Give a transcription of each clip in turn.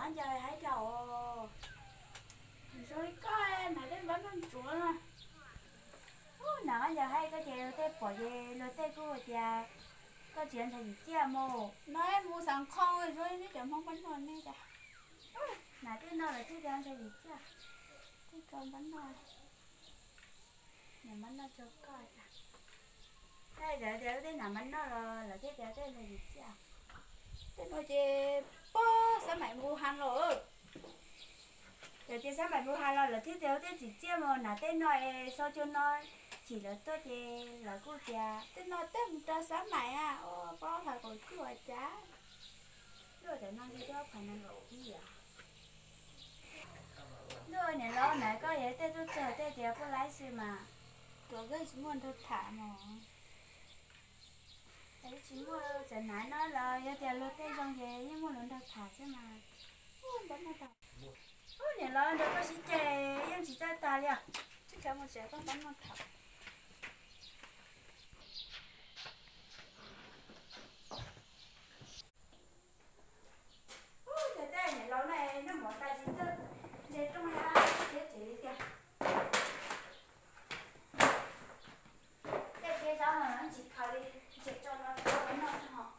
Ncaws hais cas os, zoo li koj hnav tej npab noj ntsuav na. Ub, hnav ncaws hais koj ces luag tej pom ces luag tej kuj tias koj tsis ntshai yim txiaj mus. No mus xav nqhoo zoo li cov Hmoob npab noj ne cas. Hnav tej no lawm thiaj tias ntshai yim txiaj. Tej ko npab noj, niam npab noj rau koj cas. Tej tias tej hnav npab noj los lawm thiaj tias tej ntshai yim txiaj. Tej no ces pob xab maim Wuhan los. Cov ces xab maim Wuhan los lawv thiaj tias tej tsim txiaj mus hnav tej no es sau cua no chim lawv tuaj ces lawv kuj tias tej no tej mus rau xab maim a, ua pob hais kaum cuaj cas. Luaj cov no ntshe cov phais nees nkaum ib yam. Luaj niam laus na, koj yog tej tub txawg tej tias puab laib xwb mas. Tuam koj tsis muaj nrog tham mog. Tsis muaj, txawm hnav no los yog tias luag tej zoo ces yeej muaj lus nrog tham xwb mas. Ub, niam laus ntawd koj sib ceg yeej tsis txawj tag li os. Tsis khav mus tsev koj npab noj tham. Ub, cov tej niam laus no noj mov tas tsis txawj ntse rooj thiab tsev li tiag. Tej peb zaub no tsis khav li, ntse tso no noj xwb hos.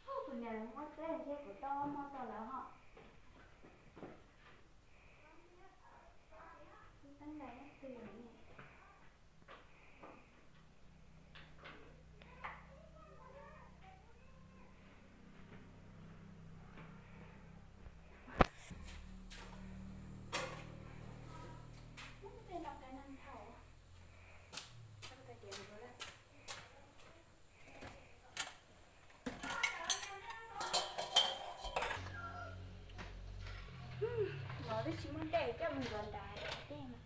Kuv niam lawv muab teb ntshe kuv tau muab tau lawv hos. Teeb ntais leej twg ne? Tej no qe neeg dhau. Mov twb tsis muaj dej coj mus ntxuav nrad dej mas.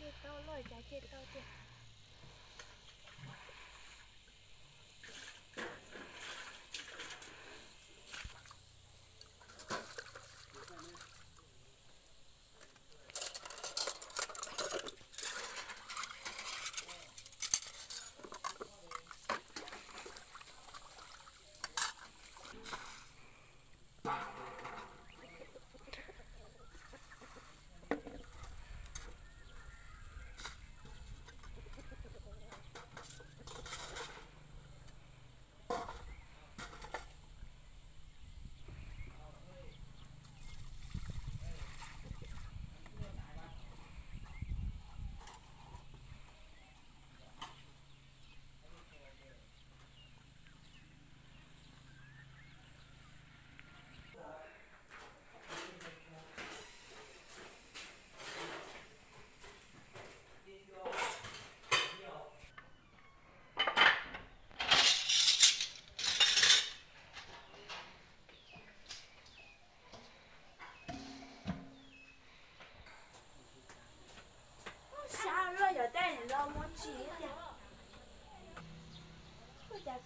Dej tau luaj cas ces tau tiag.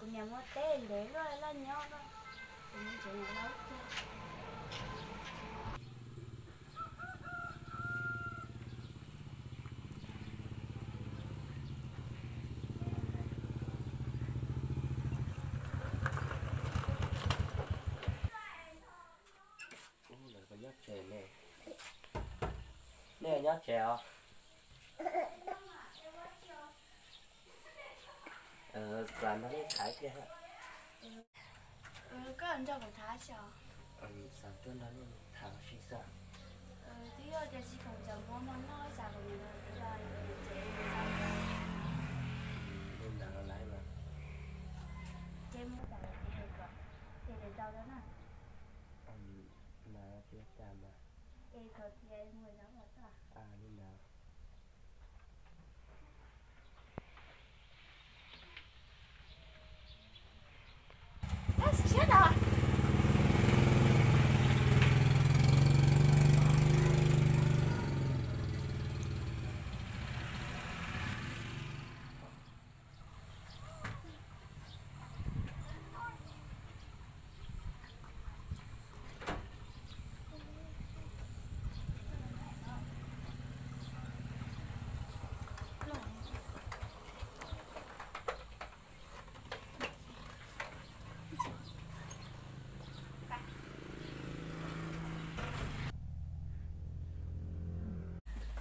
Kuv niam muaj teb ntev luaj laj nyob, kuv mus tsev niam laus tiag. Ub, lawv puas nyob tsev ne? Nej nyob tsev os? Xav nrog nej tham thiab. Koj nrog kuv tham xwb os? Xav tuaj nrog nej tham ua si xwb. Twb yog tias tsis khoom cov muab mov noj xav kom nws los tsev. Li ntawd los lawm mas. Ces muab cov los tsev kom ces nws rau rau na. Mas tias cas mas. Es kom tias mus zov los txog. Li ntawd.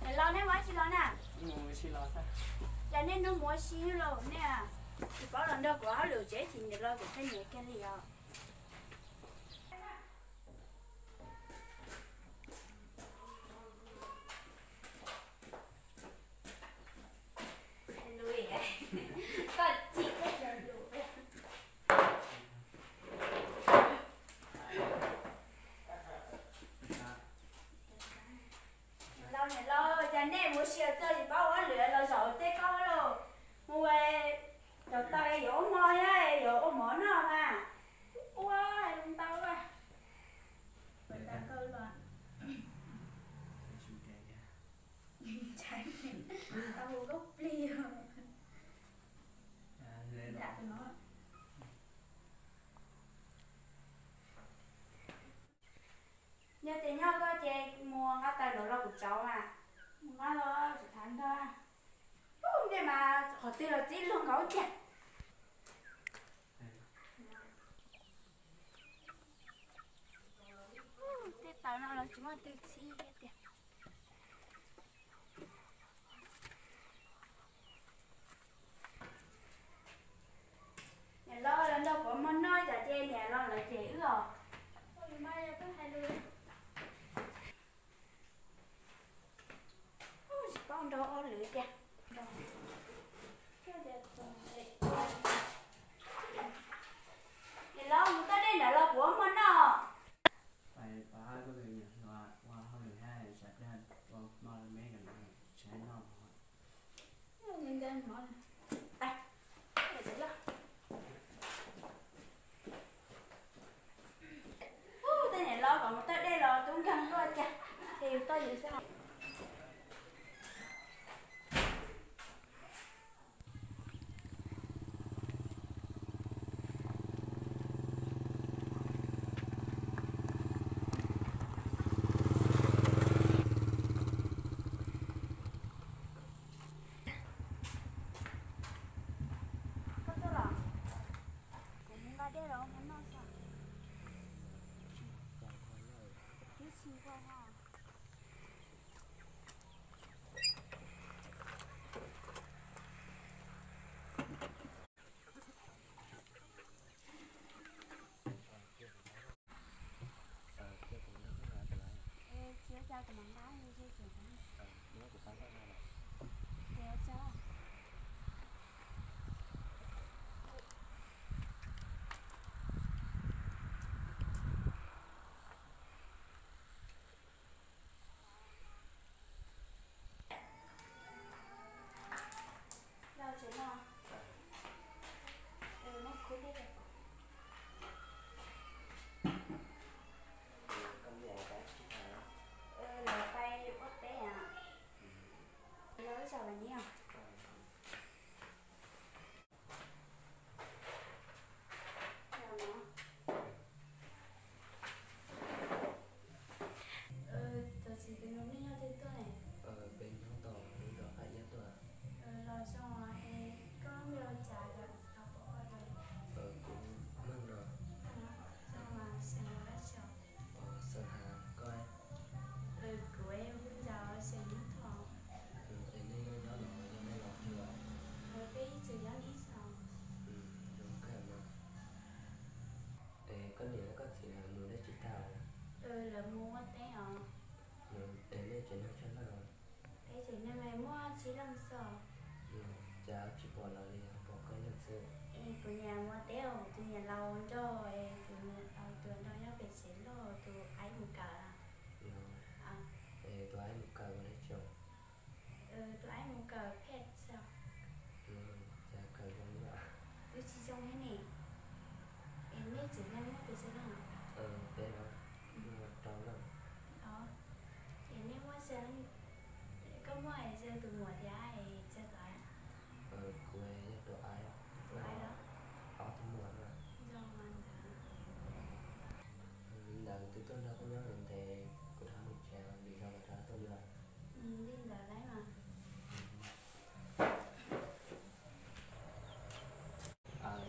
Niam laus, nej mus ua tsi los na? Cas nej hnub mus ua si los nej tsis paub los nrog kuv hauj lwm tsev, ces niam laus kuv pheej nyiam kiag li os. Niam laus, niam laus, cas nej mus ua si txog tsis paub ua hauj lwm los zaum tej koj lauj. Mus ua cov taws yuav ua mov thiab yuav ua mov noj mas. Ua hais ntau a. Tau hu koj plig. Yog tias nyob koj ces mus nqa taws los rau kuv cov mas. Mus nqa los tsis thav ntag. Ub, nej mas qhov twg los txib luag nkaus tiag. Tej taws no los tsis muaj twg txib tiag. Niam laus, los nrog kuv ua mov noj, tsam ces niam laus lawv cem wb os. Tsis paub nrog ua hauj lwm tiag. Niam laus, mus toj dej ntawd los kuv ua mov noj. Ub, tej niam laus kom mus toj dej los tub nkeeg luaj tiag, ces yus toj yus xwb. Koj tuaj los? Kuv mus nqa dej los ua mov noj xwb. Twb tsis nqua ho. Tus neeg muaj tsib leej xwb. Cas tsis pom lawv li, pom koj ib leeg xwb? Es kuv niam mus teb, tus niam laus nrog, tus niam laus tus nrog nyob pem tsev loj, tus aib mus kawm. Es tus aib mus kawm ua dab tsi? Tus aib mus kawm ped xwb. Cas kawm zoo li, twb tsis zoo thiab ne. Es nej tsev neeg muaj pes tsawg leej? Peb no, muaj rau leej. Es nej muaj, koj muaj tus muam thiab es tsawg tus aib? Kuv yog tus aib. Tus aib los? Ob tug muam na. Zoo mas ntawd. Li ntawd twb tuaj nrog koj nyob ntev, kuv rov mus tsev, lwm zaus kuv rov tuaj dua. Li ntawd lawm mas.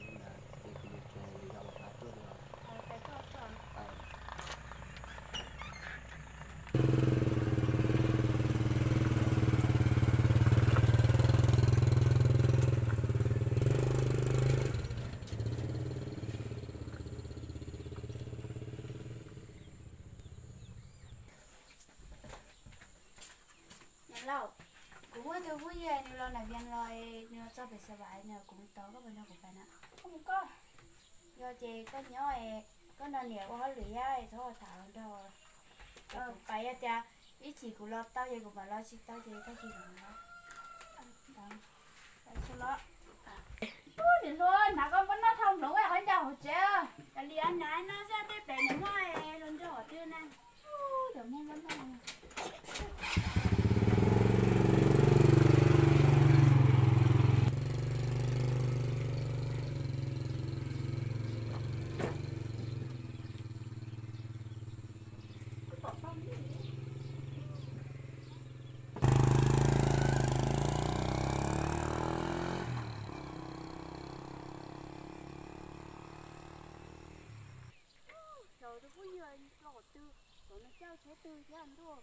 Li ntawd ces kuv mus tsev, lwm zaus kuv rov tuaj dua. Niam laus, kuv muaj tus phooj ywg nws los nram Vias los, nws los txog pem Xav Vam, nws kom kuv tos koj puas nrog kuv pais na? Koj mus koj. Yog ces koj nyob, koj nrog niam ua hauj lwm thiab txhob tham nrog. Kuv pais, yog tias ib chim kuv los tau ces kuv mam los, tsis tau ces koj tsis los. Niam hluas, hnav koj npab noj dhau nploov qhov ncauj hauv tsev. Yog li hnav no xwb, tej pem nws muaj hluas nraug hov twg na. Cov tus phooj ywg los qhov twg, cov no coj tsheb twg thiab ntuj.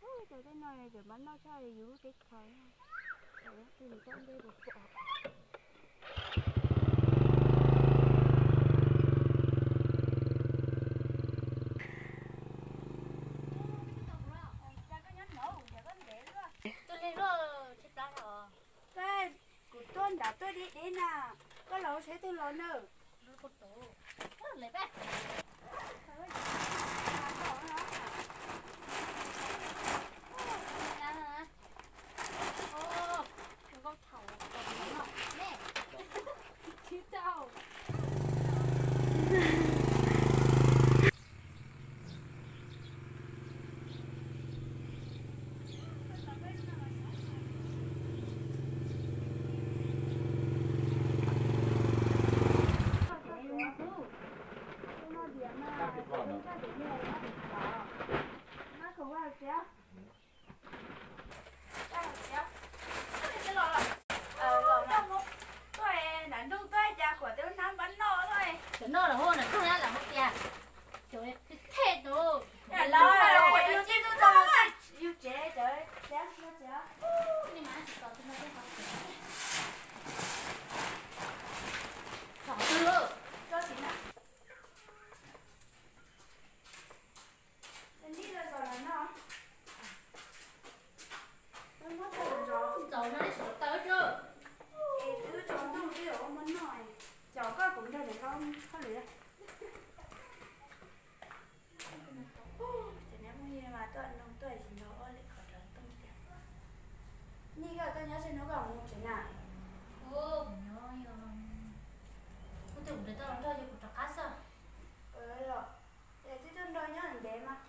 Cov tej no cov npab noj tshaj yus lub teb chaws. Cov twg nws toj ntej puas pom. Tus li luaj tsis plab os. Kuv tuaj nram tuaj deb deb na, koj los ua tsheb twg los na? Tuaj nram ntuj tuaj cas kuv twb hnab npab noj. Cov noj los hauj nram ntuj na, lam hauv tias cov thej tus los yus tsev cov txhom twg. Ntxaus no ib tsis tau taw tso. Es twb tsaus ntuj twb yuav ua hmo noj, cov koj kuv nrog niam hlob hauj lwm. Ces neb phooj ywg mas tuaj nug tuaj tsis nrog ua li qhov rau tooj tiag. Nyiaj koj tuaj nyob tseg hnub koj mus tsev na. Kuv nyob yog, kuv twb mus tsev tau los nrog yog kuv rov qab xwb. Los, es twb tuaj nrog nyob ntev mas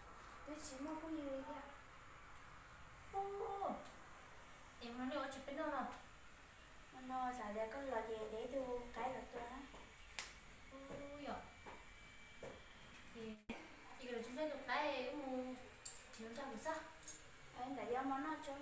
twb tsis muaj phooj ywg li thiab. Es no nej ua tsis peb noj no? No xav tias koj los ces de ib tug qaib los tua na. Yog, ces yus tsis nrog tus qaib wb mus, nrog kuv xwb. Ntawd yog hmo noj tso.